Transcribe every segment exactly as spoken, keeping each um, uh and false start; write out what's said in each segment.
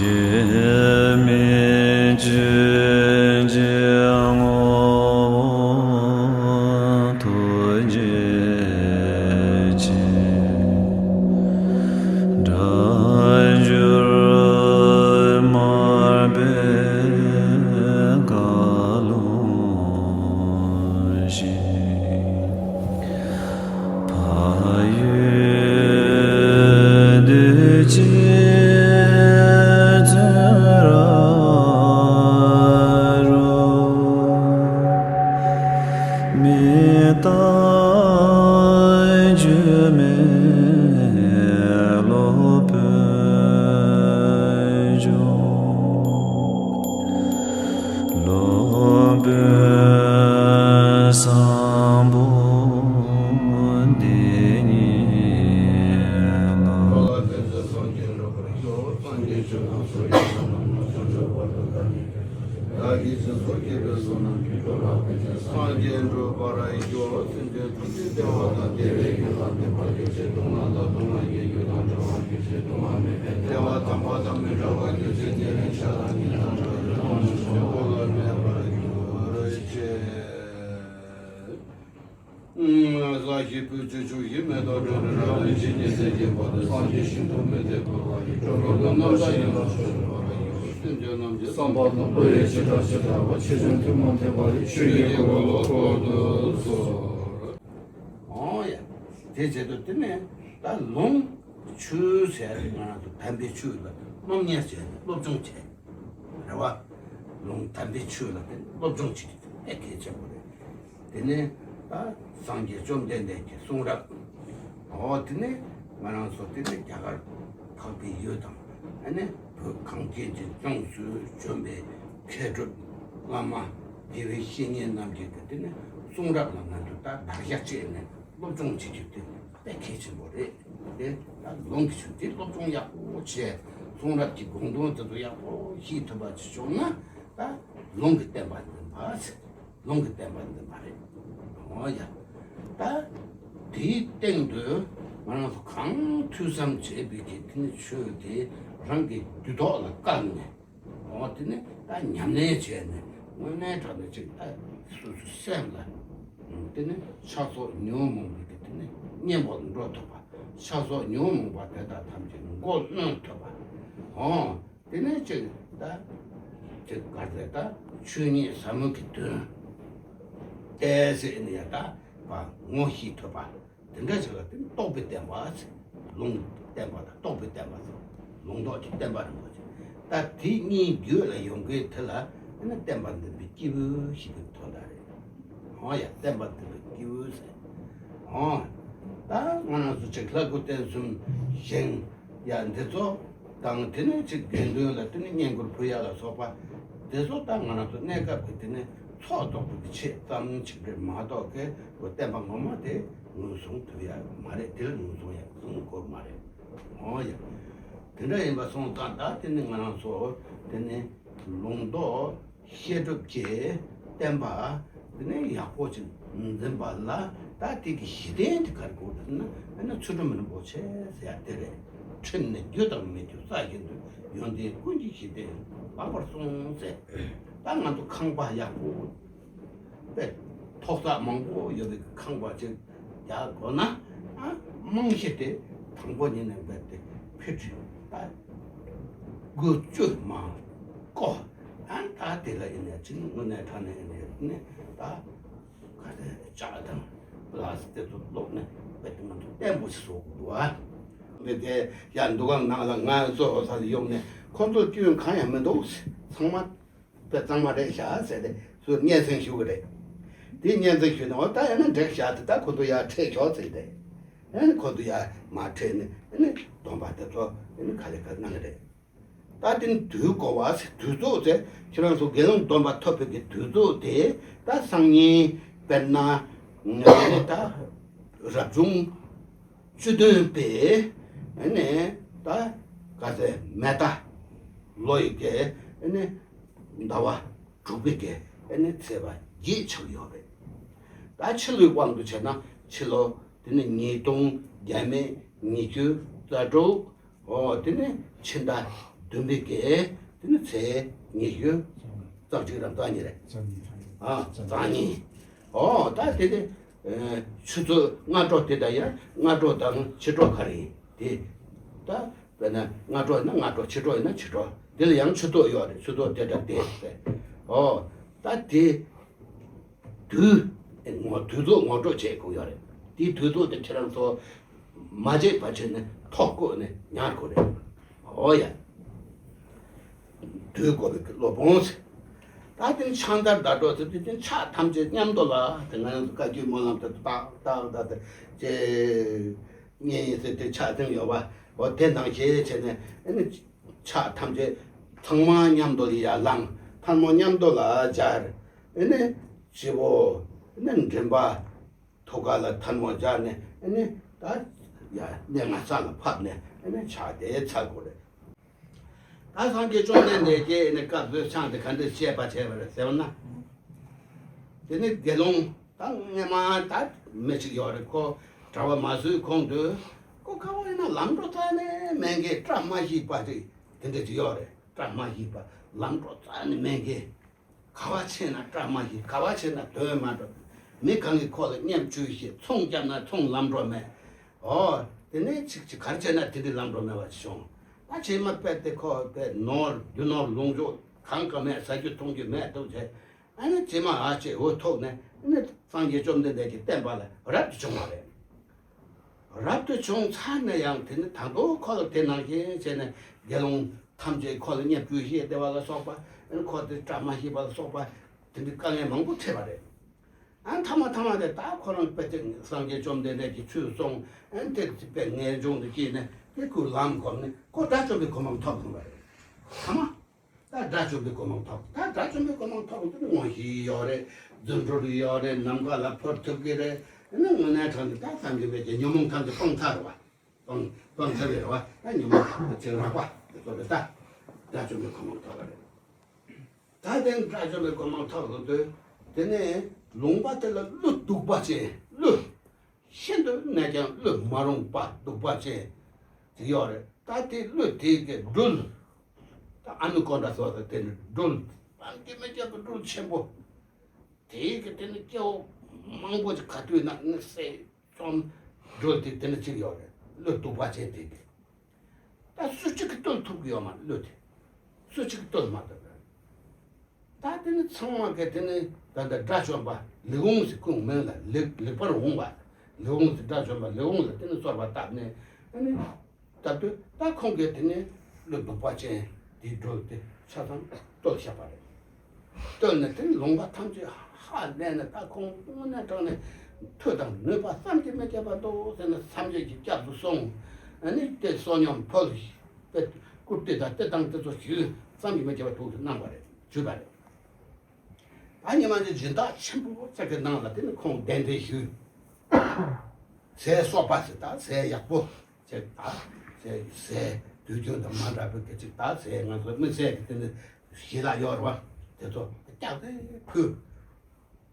སྐྱེ་མེད་ཆོས་ཀྱི་དངོས་པོ་ཐུགས་རྗེ་ཆེ། སྒྲ་སྒྱུར་མར་པའི་བཀའ་ལུང་བཞིན། བག་ཡོད་བདུད་ཀྱི་ཚོད་ར་རུ། མི་རྟག་སྒྱུ་མའི་སློབ་དཔོན་མཆོག་སློབ་དཔོན་བཟང་པོ་འདི་ཉིད་ལ། བདག་གིས་སྦྱིན་སོགས་བགྱིས་པའི་བསོད་ནམས་ཀྱིས། སངས་རྒྱས་འགྲུབ་པར་ཤོག་སེམས་ཅན་ཐམས་ཅད་བདེ་བ་དང་བདེ་བའི་རྒྱུ་དང་ལྡན་པར་གྱུར་ཅིག་སྟོང་ལ་བདག་སྟོང་ལ་རྒྱས་གྱུར་ཏོ། འབྲལ་བར་གྱུར་ཅིག་སྟོང་ལ་མེད་པའི་བདེ་བ་དམ་པ་དང་མི་འབྲལ་བར་གྱུར་ཅིག་ཉེ་རིང་ཆགས་སྡང་གཉིས་དང་བྲལ་ཏོ། སྟོང་ཉིད་ཆོས་སྐུ་ལ་སྨད་པར་གྱུར་ཅིག་ས་གཞི་སྤོས་ཆུས་བྱུགས་ཤིང་། མེ་ཏོག་དྲི་མེད་རབ་ཏུ་བརྗིད་ཅིང་སྲིད་ཞིའི་བར་དུ། སངས་རྒྱས་ཞིང་དུ་མི་ཟད་འགོད་པར་ཤོག་འགྲོ་ཀུན་ནམ་མཁའ་ཡན་ལག་ཕྱོགས་བཅུ་པར་ཤོག་སེམས་ཅན་རྣམས་ཀྱི་བསམ་པ་དང་བློ་ཡི་བྱེ་བྲག་ཇི་ལྟ་བ། ཆེ་ཆུང་ཐུན་མོང་མཐའ་ཡས་པ་ཡི། ཆོས་ཀྱི་འཁོར་ལོ་བསྐོར་དུ་གསོལ། འོ་ཡ། དེ་བྱེད་དུས་དེ་ནས་ད་ལུང་ཆོས་ཟེར་ཡ་དེ་ང་རང་ཚོ་དམ་པའི་ཆོས་ལ་སློབ་གཉེར་བྱས་ནས་སློབ་སྦྱོང་བྱས། རེད་བ། ལུང་དམ་པའི་ཆོས་ལ་བརྟེན་སློབ་སྦྱོང་བྱེད་རྒྱུ་དེ་དཔེ་གལ་ཆེན་པོ་རེད། དེ་ནས་ད་སངས་རྒྱས་བཅོམ་ལྡན་འདས་ཀྱི་གསུང་རབ། འོ་དེ་ནས་ང་རང་ཚོ་དེ་ནས་རྒྱ་གར་འཕགས་པའི་ཡུལ་དང་ཨ་ནི་བོད་གངས་ཅན་གྱི་ལྗོངས་སུ་བྱོན་པའི་མཁས་གྲུབ་བླ་མ་དགེ་བའི་བཤེས་གཉེན་རྣམས་ཀྱི་དེ་ནས་གསུང་རབ་ལ་ང་ཚོ་ད་བདག་ཉར་བྱས་ནས་སློབ་སྦྱོང་བྱེད་རྒྱུ་དེ་དཔེ་གལ་ཆེན་པོ་རེད། དེ་ད་ལུང་གི་ཆོས་དེ་སློབ་སྦྱོང་ཡག་པོ་བྱས། གསུང་རབ་ཀྱི་དགོངས་དོན་དེ་ཚོ་ཡག་པོ་ཤེས་ཐུབ་པ་ཅིག་བྱུང་ན། ད་ལུང་གི་བསྟན་པ་འཛིན་པ་ཟེར། ལུང་གི་བསྟན་པ་འཛིན་པ་རེད། འོ་ཡ། ད་དེའི་སྟེང་དུ་ང་རང་ཚོ་གང་ཐོས་བསམ་བྱས་པའི་གི་དེ་ནི་ཆོས་དེ་རང་གི་རྒྱུད་ཐོག་ལ་བཀར་ནས། འོ་དེ་ནི་ད་ཉམས་ལེན་བྱས་ནས་དངོས་གནས་དྲང་གནས་ཅིག་ད་སོ་སོའི་སེམས་ལ། དེ་ནི་ཆགས་སོགས་ཉོན་མོངས་པའི་གི་དེ་ནི་གཉེན་པོར་འགྲོ་ཐུབ་པ། ཆགས་སོགས་ཉོན་མོངས་པ་དེ་དག་ཐམས་ཅད་མགོ་གནོན་ཐུབ་པ། འོ། དེ་ནས་ཅིག་ད་ཅིག་ག་ཚད་ད་ཆོས་ཉིད་ཟབ་མོ་གི་དོན་ཏོག་ཙམ་ནི་ཡང་ད་ངོ་ཤེས་ཐུབ་པ། དེ་འདྲ་ཞིག་ལ་དེ་ནི་རྟོགས་པའི་བསྟན་པ་ཟེར། ལུང་བསྟན་པ་དང་རྟོགས་པའི་བསྟན་པ་ཟེར། ལུང་རྟོགས་ཀྱི་བསྟན་པ་རིན་པོ་ཆེ། ད་དེ་གཉིས་རྒྱུད་ལ་ཡོང་གི་དེ་ལ་དེ་ནི་བསྟན་པ་འཛིན་པའི་སྐྱེས་བུ་ཞེས་པའི་དོན་དག་རེད། འོ་ཡ། བསྟན་པ་འཛིན་པའི་སྐྱེས་བུ་ཟེར། འོ། ད་ང་རང་ཚོ་ཅིག་ལྷ་སྐུ་རྟེན་གསུམ་བཞེངས། ཡ་འདི་ཚོ་དང་དེ་ནས་ཅིག་དགེ་འདུན་ལ་དེ་ནས་བསྙེན་བཀུར་ཕུལ་ཡ་ལ་སོགས་པ། དེ་ཚོ་ད་ང་རང་ཚོ་གནས་སྐབས་ཀྱི་དེ་ནས་ཚོགས་རྫོགས་པའི་ཆེད་ཙམ་ཅིག་རེད་མ་གཏོགས་ཀྱི་བསྟན་པ་ངོ་མ་དེ་ངོས་བཟུང་ཐུབ་ཡ་མ་རེད། དེ་ལ་ངོས་བཟུང་ཡ་བཟུང་དགོས་མ་རེད། འོ་ཡ། དེ་འདྲ་ཡིན་པ་སོང་ཙང་ད་དེ་ནས་ང་རང་ཚོ་དེ་ནས་ལུང་རྟོགས། བཤད་སྒྲུབ་ཀྱི་བསྟན་པ་དེ་ནས་ཡག་པོ་ཅིག་འཛིན་པ་ལ། ད་དེ་གི་གཞི་རྟེན་དེ་ག་རེ་དགོས་ཟེར་ན། ཨ་ནི་ཚུལ་ཁྲིམས་རིན་པོ་ཆེ་ཟེར་ཡ་དེ་རེད། ཁྲིམས་ནི་རྒྱུ་དང་མི་རྒྱུ་རྩ་བཞིན་དུ། ཡོན་ཏན་ཀུན་གྱི་གཞི་རྟེན་ལགས་པར་སྲུངས་ཟེར། ད་ང་ཚོ་ཁང་པ་ཡག་པོ་དཔེ་ཐོག་ས་མང་པོ་ཡོད་པའི་ཁང་པ་ཅིག་རྒྱག་དགོས་ན། ཨ་རྨང་གཞི་དེ་དང་པོ་ཉིད་ནས་རྦད་དེ་ཕུལ་ཁྲིམས་ད་དགུ་བཅུ་མ་བརྐོ། ཨ་ད་དེ་ལ་ཡིན་ནས་ཅིག་དངོས་གནས་དྲང་གནས་ཡིན་ནས་ནི་ད་ག་ཚད་ལྕགས་དང་ལགས་དེ་ཚོ་སློག་ནས་རྦད་དེ་ང་ཚོ་བརྟན་པོ་ཞིག་བཟོ་དགོས་འདུག་ཨ། འདི་དེ་ཡ་འདུ་ཁང་ནང་ལ་ང་ཚོ་ས་ལ་ཡོང་ནས་ཁོ་ཚོ་སྐྱོན་གང་ཡང་མི་འདུག་ཚང་མ། དཔེ་གཙང་མ་རེད་ཤག་ཟེར་ཏེ་སུ་སྙན་སེང་ཞུ་གི་རེད། དེ་སྙན་སེང་ཞུས་ནས་འོ་ད་ཡང་ན་འགྲིག་ཤག་དེ་ད་ཁོ་ཚོ་ཡར་ཁྲིད་ཤོག་ཟེར་ཏེ། ཨ་ནི་ཁོ་ཚོ་ཡར་མར་ཁྲིད་ནས་ཨ་ནི་སྡོམ་པ་དེ་ཚོ་ཨ་ནི་ག་ལེ་ག་གནང་གི་རེད། ད་དེ་ནི་དུས་འཁོར་བ་ཟེར་དུས་ཚོད་ཟེར་ཁྱེད་རང་ཚོ་དགེ་སློང་སྡོམ་པ་ཐོབ་པའི་གི་དུས་ཚོད་དེ་ད་སང་ཉིན་དཔེར་ན་ད་རབ་བྱུང་བཅུ་བདུན་པའི་ཨ་ནི་ད་ག་ཚད་མེ་ད་ལོ་ཡི་གི་ཨ་ནི་ཟླ་བ་དྲུག་པའི་གི་ཨ་ནི་ཚེས་པ་བརྒྱད་ཆགས་ཡོད་རེད། ད་ཕྱི་ལོའི་དབང་དུ་བྱས་ན་ཕྱི་ལོ་དེ་ནི་ཉིས་སྟོང་བརྒྱ་མེད་ཉི་ཤུ་རྩ་དྲུག་འོ་དེ་ནི་ཕྱི་ཟླ་ བདུན་པའི་གི་དེ་ནི་ཚེས་ཉི་ཤུ་རྩ་གཅིག་རམ་རྩ་གཉིས་རེད། རྩ་གཉིས། ཨ་རྩ་གཉིས། ཨོ་ད་དེ་ནི་ཆུ་ཚོད་སྔ་དྲོ་དེ་དང་ཡང་སྔ་དྲོ་དང་ཕྱི་དྲོ་ག་རེ་ཡིན་དེ། ད་དཔེར་ན་སྔ་དྲོ་ཡིན་ན་སྔ་དྲོ་ཕྱི་དྲོ་ཡིན་ན་ཕྱི་དྲོ་དེ་ལ་ཡང་ཆུ་ཚོད་ཡོད་རེད། ཆུ་ཚོད་དེ་དང་དེ་ཟེར། ཨོ་ད་དེ། དུས། ངོ་དུས་ཚོད་ངོ་སྤྲོད་བྱེད་དགོས་ཡོད་རེད། དེའི་དུས་ཚོད་དེ་ཁྱེད་རང་ཚོ་མ་བརྗེད་པ་བྱས་ནས་ཐོ་བཀོད་ནས་ཉར་དགོས་རེད། འོ་ཡ། དུས་འཁོར་བའི་སློབ་དཔོན་ཟེར། ད་དེ་ཕྱག་འཚལ་བརྡ་སྤྲོད་ཟེར་དུས་དེ་ཕྱག་ཐམས་ཅད་མཉམ་དུ་ལ་དེ་ང་རང་ཚོ་བཀའ་བརྒྱུད་སྨོན་ལམ་དེ་ཏག་ཏག་ཏག་དེ་ཅེས་ངེས་ཡིན་ཟེར་དེ་ཕྱག་འཚལ་ཡོད་པ། འོ་དེ་ནང་བཞིན་བྱས་ནས་ཨ་ནི། ཕྱག་ཐམས་ཅད་ཚང་མ་མཉམ་དུ་ལ་ཡར་བླངས། ཐལ་མོ་མཉམ་དུ་ལ་སྦྱར། ཨེ་ནི་སྤྱི་བོ་ཨེ་ནི་མགྲིན་པ་ཐུགས་ཀ་ལ་ཐལ་མོ་སྦྱར་ནས་ཨེ་ནི་ད་ཡ་སྙན་ངག་ས་ལ་ཕབ་ནས་ཨེ་ནི་ཕྱག་དེ་འཚལ་དགོས་རེད། ད་སངས་རྒྱས་བཅོམ་ལྡན་འདས་ཀྱིས་ཨེ་ནི་སྐབས་སུ་ཆང་དེ་ག་འདྲ་བཤད་པ་བྱས་པ་རེད་ཟེར་བ་ན། དེ་ནི་དགེ་སློང་ད་སྔས་མ་ད་མི་གཅིག་ཡོད་རེད། ཁོ་གྲྭ་པ་མ་བཟོས་གོང་དུ་ཁོ་ག་བ་ཡིན་ན་ལམ་འགྲོ་རྩ་ནས་མེད་མཁན་བཀྲ་མ་ཤིས་པ་ཅིག་དེ་འདྲ་ཅིག་ཡོད་རེད། བཀྲ་མ་ཤིས་པ་ལམ་འགྲོ་རྩ་ནས་མེད་མཁན། ག་བ་ཕྱིན་ན་བཀྲ་མ་ཤིས། ག་བ་ཕྱིན་ན་དོན་མ་འགྲུབ། མི་གང་གིས་ཁོ་ལ་བརྙས་བཅོས་བྱེད། ཚོང་བརྒྱབ་ན་ཚོང་ལམ་འགྲོ་མེད། ཨོ་དེ་ནས་ཅིག་ཅིག་ག་རེ་བྱས་ན་དེ་འདྲའི་ལམ་འགྲོ་མེད་པ་ཅིག་བྱུང་། ད་རྗེས་མ་དཔེ་དེ་ཁོ་དཔེ་ནོར་རྒྱུ་ནོར་ལོངས་སྤྱོད་གང་ག་མེད། ཟ་རྒྱུ་འཐུང་རྒྱུ་མེད་འདུག་བྱས། ཨ་ནི་རྗེས་མ་ཨ་ཅེ་འོ་ཐུག་ནས་ཨ་ནི་སངས་རྒྱས་བཅོམ་ལྡན་འདས་ཀྱི་བསྟན་པ་ལ་རབ་ཏུ་བྱུང་བ་རེད། རབ་ཏུ་བྱུང་ཚར་ནས་ཡང་དེ་ནི་ད་དུང་ཁོ་ལ་དེ་ནང་བཞིན་བྱས་ནས་དགེ་སློང་ཐམས་ཅད་ཁོ་ལ་བརྙས་བཅོས་བྱས་བསྡད་པ་ལ་སོགས་པ། ཨ་ནི་ཁོ་དེ་བཀྲ་མ་ཤིས་པ་ལ་སོགས་པ་དེ་འདྲའི་དཀའ་ངལ་མང་པོ་འཕྲད་པ་རེད། ཨ་ནི་མཐའ་མ་མཐའ་མ་དེ་ད་ཁོ་རང་དཔེ་དེ་སངས་རྒྱས་བཅོམ་ལྡན་འདས་ཀྱི་ཆོས་གསུངས། ཨ་ནི་དེ་དཔེ་ངེས་འབྱུང་དུ་སྐྱེས་ནས་དེ་ཁོའི་ལམ་བསྒོམས་ནས་ཁོ་དགྲ་བཅོམ་པའི་གོ་འཕང་ཐོབ་སོང་བ་རེད། ཐ་མ། ད་དགྲ་བཅོམ་པའི་གོ་འཕང་ཐོབ། ད་དགྲ་བཅོམ་པའི་གོ་འཕང་ཐོབ་དུས་དངོས་གཞི་ཡོད་རེད། རྫུ་འཕྲུལ་ཡོད་རེད། ནམ་མཁའ་ལ་འཕུར་ཐུབ་ཀྱི་རེད། ཨ་ནི་དངོས་གནས་དྲང་གནས་ད་བསམ་གྱིས་མི་ཁྱབ་ཉོན་མོངས་ཐམས་ཅད་སྤངས་ཚར་བ། སྤངས་སྤངས་ཚར་བའི་རེད་བ། ད་ཉོན་མོངས་ཐམས་ཅད་རགས་པ་དེ་ཚོ་རེད། ད་དགྲ་བཅོམ་པའི་གོ་འཕང་ཐོབ་པ་རེད། ད་དེ་དགྲ་བཅོམ་པའི་གོ་འཕང་ཐོབ་ཡོང་དུས་དེ་ནས་ལུང་པ་དེ་ལ་ཀླུ་གདུག་པ་ཅན། ཀླུ། ཤིན་ཏུ་ནས་ཀྱང་ཀླུ་མ་རུངས་པ་གདུག་པ་ཅན་དེ་ཡོད་རེད། ད་དེ་ཀླུ་དེ་གི་སྦྲུལ། ད་ཨ་ནུ་ཀོན་ཌ་སོགས་དང་དེ་ནི་སྦྲུལ། བསམ་གྱིས་མི་ཁྱབ་པའི་སྦྲུལ་ཆེན་པོ། དེ་གི་དེ་ནི་སྐྱེ་བོ་མང་པོ་ཅིག་ག་དུས་ན་ནི་བསད་བཅོམ། སྦྲུལ་དེ་དེ་ནི་གཅིག་ཡོད་རེད། ཀླུ་གདུག་པ་ཅན་དེ་གི། ད་སུ་གཅིག་གིས་བཏུལ་ཐུབ་ཀྱི་ཡོད་མ་རེད། ཀླུ་དེ་སུ་གཅིག་གིས་བཏུལ་མ་ཐུབ་རེད། ད་དེ་ནི་ཚང་མ་གིས་དེ་ནི་ད་ལྟ་དགྲ་བཅོམ་པ་ལེགས་འོངས་ཟེར་ཁོང་མིང་ལ་ལེགས་ལེགས་པར་འོངས་པ། ལེགས་འོངས་ཟེར་དགྲ་བཅོམ་པ་ལེགས་འོངས་ལ་དེ་ནི་གསོལ་བ་བཏབ་ནས་དེ་ནི་བཏབ་དུས་ད་ཁོང་གིས་དེ་ནི་ཀླུ་གདུག་པ་ཅན་དེའི་སྦྲུལ་དེ་ཆ་ཚང་བཏུལ་བཞག་པ་རེད། བཏུལ་ནས་དེ་ནི་ལུང་པ་ཐམས་ཅད་ཧ་ལས་ནས་ད་ཁོང་དངོས་གནས་དྲང་གནས་མཐུ་དང་ནུས་པ་བསམ་གྱིས་མི་ཁྱབ་པ་འདུག་ཟེར་ནས་སེམས་ཅན་གྱི་སྐྱབས་སུ་སོང་། ཨ་ནི་དེ་བསོད་སྙོམས་ཕུལ། དེ་སྐུ་དེ་དང་དེ་དང་དེ་ཚོ་ཞུས། བསམ་གྱིས་མི་ཁྱབ་པ་ཐུགས་སུ་གནང་བ་རེད། ཞུས་པ་རེད། ད་ཉི་མ་འདི་སྦྱིན་བདག་ཆེན་པོ་ཅིག་གི་ནང་ལ་དེ་ནི་ཁོང་གདན་འདྲེན་ཞུས། ཟས་གསོག་པ་ཟེར། ད་ཟས་ཡག་པོ་ཅིག་ད་ཟས་ཟས་དུས་རྒྱུན་དང་མ་འདྲ་བའི་གི་ཅིག་ད་ཟས་ང་ཚོ་དམིགས་བསལ་གྱི་དེ་ནི་ཞལ་ལག་ཡོད་རེད་བ། དེ་ཚོ་བཀྱགས་ཏེ་ཕུལ།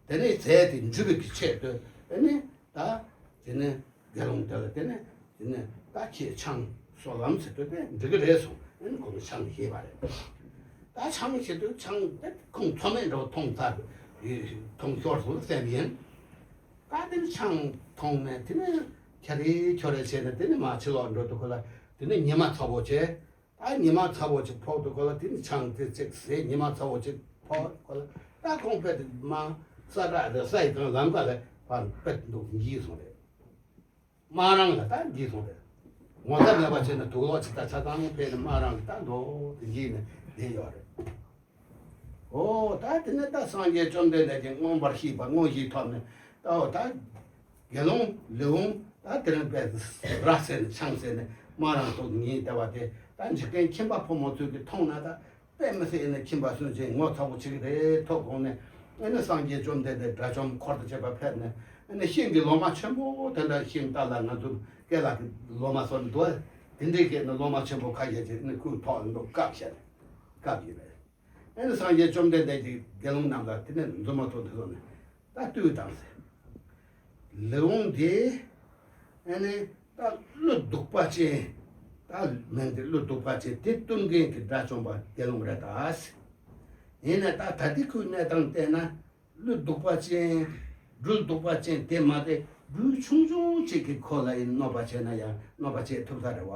དེ་ནས་ཟས་དེ་འཇུ་བའི་གི་ཆེད་དུ་ཨ་ནི་ད་དེ་ནས་དགེ་སློང་དེ་ལ་དེ་ནས་དེ་ནས་ད་ཁྱེད་ཆང་གསོལ་ལམ་ཟེར་དུས་དེ་འགྲིག་གི་རེད་གསུངས། ཨ་ནི་ཁོང་ཚོ་ཆང་བཞེས་པ་རེད། ད་ཆང་བཞེས་དུས་ཆང་དེ་ཁོང་ཚོ་མེད་འགྲོ་འཐུང་ཚར། འཐུང་ཤོར་སོང་སེམས་ཡིན། ད་དེ་ནས་ཆང་འཐུང་ནས་དེ་ནས་ཁྱ་རེ་ཁྱོ་རེ་བྱས་ནས་དེ་ནས་མར་ཕྱི་ལོགས་འགྲོ་དུས་ཁོ་ལ་དེ་ནས་ཉི་མ་ཚ་བོ་བྱས། ད་ཉི་མ་ཚ་བོ་ཅིག་ཕོག་དུས་ཁོ་ལ་དེ་ནི་ཆང་དེ་ཅིག་ཟས། ཉི་མ་ཚ་བོ་ཅིག་ཕོག་ཁོ་ལ་ད་ཁོང་དཔེ་དེ་མ་ས་བྲག་དེ་ས་ཡི་སྒང་ལམ་ཁ་ལ་ཕར་དཔེ་འདུག་འགྱིལ་སོང་རེད། དམག་རང་ལ་ད་འགྱིལ་སོང་རེད། ངོ་ཚ་མེད་པ་བྱས་ནས་དུག་ལོག་ཅིག་ད་ཆ་ཚང་ཕེབས་ནས་དམག་རང་གི་ད་འདུག་དེ་འགྱིལ་ནས་བསྡད་ཡོད་རེད། ཨོ་ད་དེ་ནས་ད་སངས་རྒྱས་བཅོམ་ལྡན་འདས་ཀྱིས་མངོན་པར་ཤེས་པ་མངོན་ཤེས་ཐོབ་ནས་ད་ཨོ་ད་དགེ་སློང་ལེའུ་ད་དེ་རིང་དཔེ་ར་བསད་ནས་ཆང་བསད་ནས་དམག་རང་ཐོག་ཏུ་ཉལ་བསྡད་པ་དེ། ད་འཇིག་རྟེན་ཁྱིམ་པ་ཕོ་མོ་ཚོས་ཀྱིས་མཐོང་ན་ད་དཔེ་མི་སྲིད་ཨེ་ནི་ཁྱིམ་པ་སུན་འབྱིན་ངོ་ཚ་པོ་བྱེད་ཀྱི་རེད། ཐོག་དགོངས་ནས་ཨེ་ནི་སངས་རྒྱས་བཅོམ་ལྡན་འདས་དགྲ་བཅོམ་འཁོར་དང་བཅས་པ་ཕེབས་ནས་ཨེ་ནི་ཤིང་གི་ལོ་མ་ཆེན་པོ་དེ་འདྲ་ཤིང་རྟ་ལ་ང་ཚོ་སྐེ་ལ་གི་ལོ་མ་སོགས་འདུག་དེ་འདྲའི་སྐད་ནི་ལོ་མ་ཆེན་པོ་ཁ་ཤས་ཅིག་ནི་ཁོའི་ཐོག་ལ་འདུག་བཀབ་བྱས་ནས་བཀབ་ཡིན་པས། ཨེ་ནི་སངས་རྒྱས་བཅོམ་ལྡན་འདས་ཀྱིས་དགེ་སློང་རྣམས་ལ་དེ་ནས་མཛུབ་མོ་ཐོགས་ཏེ་སོང་ནས་ད་བཏུལ་དང་ཟེར། ལེའུ་འདི་ཨེ་ནི་ད་ཀླུ་གདུག་པ་ཅན། ད་མིང་དེ་ཀླུ་གདུག་པ་ཅན་དེ་སྟོན་མཁན་གྱི་དགྲ་བཅོམ་པ་དེ་ལོང་རེད་ད། ཡིན་ན་ད་ད་ལྟའི་ཁོའི་གནས་སྟངས་བལྟས་ན། ཀླུ་གདུག་པ་ཅན། སྦྲུལ་གདུག་པ་ཅན་དེ་མ་དེ་སྦྲུལ་ཆུང་ཆུང་ཅིག་གིས་ཁོ་ལ་ཡིན་གནོད་པ་བྱས་ན་ཡང་གནོད་པ་བྱེད་ཐུབ་ས་རེད་བ།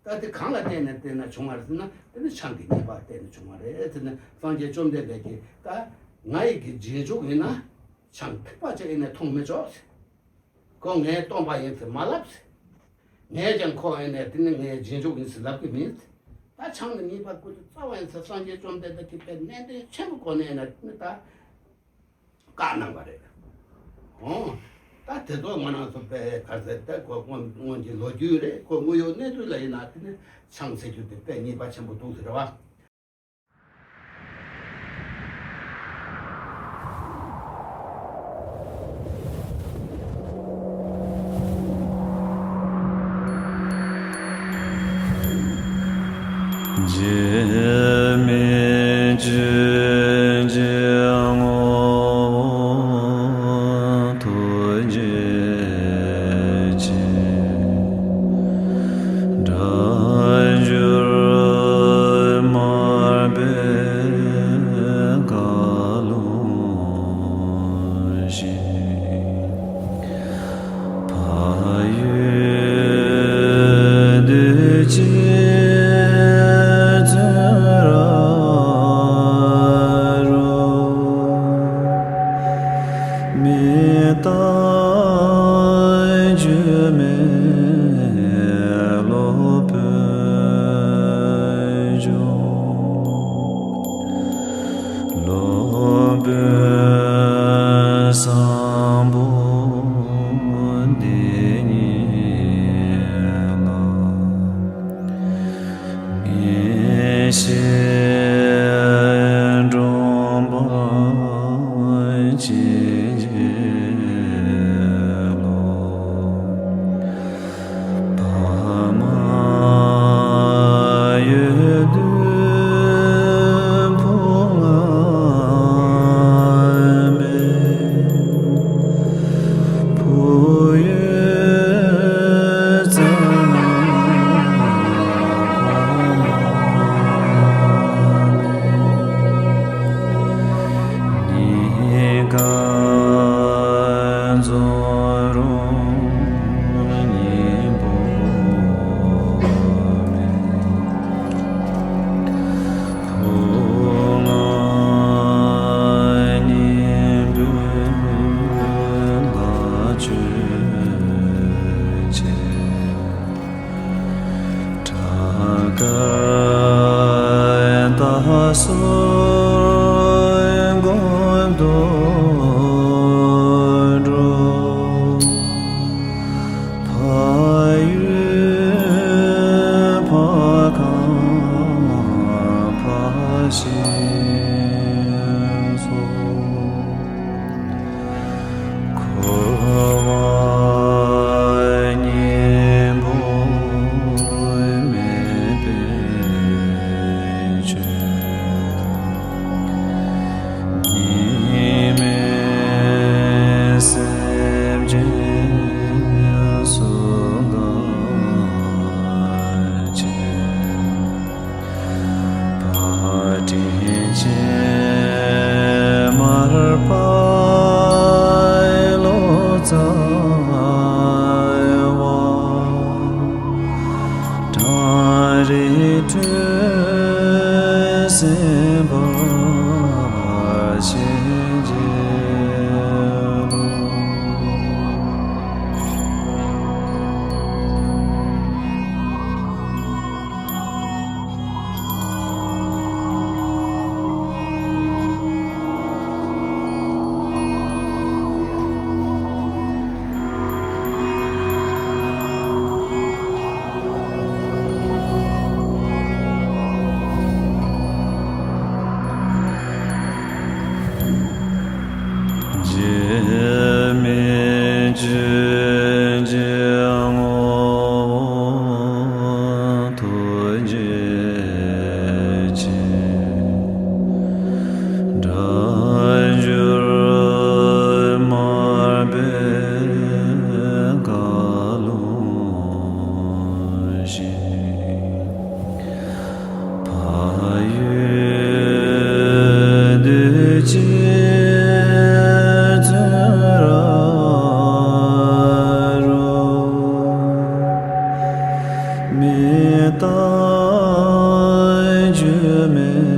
ད་དེ་གང་ལ་བརྟེན་ནས་བལྟས་ན་བྱུང་བ་རེད་ཟེར་ན། དེ་ནི་ཆང་གི་ཉེས་པ་བརྟེན་ནས་བྱུང་བ་རེད་ཟེར་ནས། སངས་རྒྱས་བཅོམ་ལྡན་འདས་ཀྱིས་ད་ང་ཡི་གི་རྗེས་འཇུག་ཡིན་ན་ཆང་ཐིགས་པ་ཅིག་ཡིན་ནས་འཐུང་མི་ཆོག་ཟེར། ཁོ་ངའི་སྟོན་པ་ཡིན་ཟེར་མ་ལབ་ཟེར། ངས་ཀྱང་ཁོ་ཡིན་ནས་དེ་ནི་ངའི་རྗེས་འཇུག་ཡིན་ཟེར་ལབ་གི་མིན་ཟེར། ད་ཆང་ནི་ཉེས་པ་ཀུན་ཏུ་རྩ་བ་ཡིན་ཟེར། སངས་རྒྱས་བཅོམ་ལྡན་འདས་ཀྱིས་དཔེ་ནན་ཏན་ཆེན་པོ་གོ་ནས་ཡིན་ན་དེ་ནི་ད། བཀག་གནང་བ་རེད། འོ། ད་དེ་ཚོ་ང་རང་ཚོ་དཔེ་ག་ཚད་དེ་ཁོ་སྔོན་སྔོན་གྱི་ལོ་རྒྱུས་རེད། ཁོ་དངོས་ཡོད་གནས་ཚུལ་ལ་ཡིན་ན་དེ་ནི་ཆང་ཟེར་རྒྱུ་དེ་དཔེ་ཉེས་པ་ཆེན་པོ་འདུག་ཟེར་བ། རྗེ་མི་བརྗོད་ཀྱི་ངོ་བོ་ཐུགས་རྗེ་ཆེ། སྒྲ་སྒྱུར་མར་པའི་བཀའ་ལུང་བཞིན། བག་ཡོད་བདུད་ཀྱི་བཙོན་རར་རུ། མི་རྟག་སྒྱུ་མའི་སློབ་དཔོན་འབྱུང་། སློབ་དཔོན་བཟང་པོ་འདི་ཉིད་ལ། ངེས་ཤེས་འདྲོངས་པ་ཅན་གྱི་བློ། བག་མ་ཡོད་བདུད་དཔུང་ལ་མེད། བག་ཡོད་རྩལ་སྣ་བག་མ་མེད། གཉིས་ཀ་འཛོམས་རུང་གཉིས་པོ་མེད། བུ་ང་གཉིས་པོའི་ལ་བཅོལ་བྱས། དགྲ་དགའ་ད་སོ་སྒོམ་དུ་འགྲོ། བག་ཡོད་བག་གང་བག་ཤིང་སོགས། འཁོར་བ་གཉེན་པོ་མེད་པའི་ཆོས། གཉིས་མེད་སེམས་ཅན་སུ་དག་བྱེད། བག་དྲིན་ཅན་མར་པ་ལོ་ཙཱ་བ། བྲམ་རིགས་ཁྲོད་སེམས་དཔའ་ཆོས་རྗེ་བློ། བརྗོད་མེད་